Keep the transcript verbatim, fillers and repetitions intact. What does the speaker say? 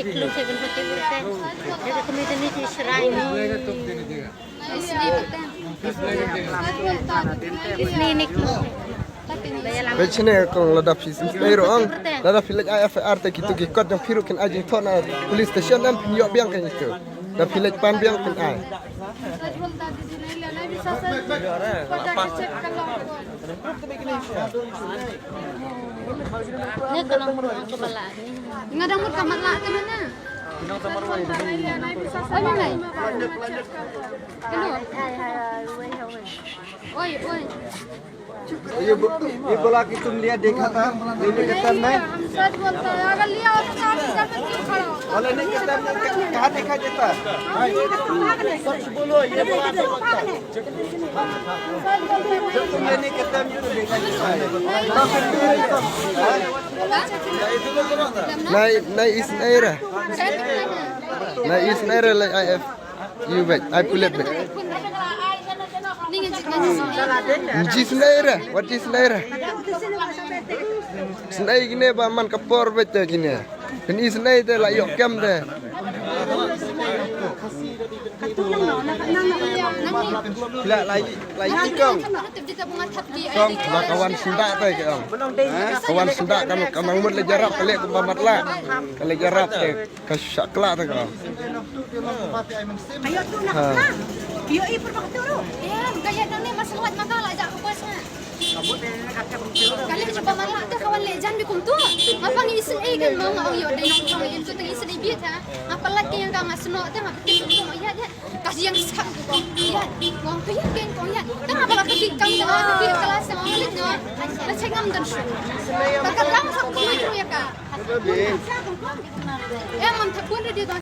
Kluse kan pati berte. Jadi kami dini di serai ni. Isni ni kluse. Bechne kong lada phi sum ei ro ang. Lada phi lek ai F I R te kitu ki kot jong phi ruh kin ai jingthon na police station em phin ïoh biang kan itu. Da phi lek pan biang phin ai. Ni ka long mut ka matlah te mana? Oi, mai. Hello. Oi, oi. ये ब-, ये बोला कि तुम लिया देखा था, लेने के टाइम में। हम सच बोलता है, अगर लिया होता तो आप इस घर में क्यों खड़ा होता? और लेने के टाइम में कहाँ देखा देता? सच बोलो, ये बोला कि बोलता। जब तुम लेने के टाइम में तो देखा देता है। Nai, nai is naira. Nai is naira lai I F. Yu bet, ai pulet bet. Jis naira, wat jis naira. Snai kine ba man ka por bet te kine. Kan is nai te la yok kem te. La lai lai tikong. Kong ba ka wan senda te kong. Ka wan senda kan ka mang mut le jarap ka le kumba matla. Ka le jarap te. Ka shakla ta ka. Ayo tu nak na. Yo i pur bak tu ru. Em, kaya nang ni mas luat maka la jak ke pos na. Kali cuba malak tu kawan le jan bi kum tu. Ngapa ngi isin ei kan mau ngau yo dei nong chong im tu teng isin ei biet ha. Ngapa lak ke yang ka ngasno te ngapa ti kum ya ya. Kasi yang sak tu kong. Ya, kong tu ya ken kong ya. Tang ngapa lak ke kang tu ke kelas sama ngelit no. La chek ngam dan shu. Bakal lang sak tu ya ka. Eh, mam thapun dia.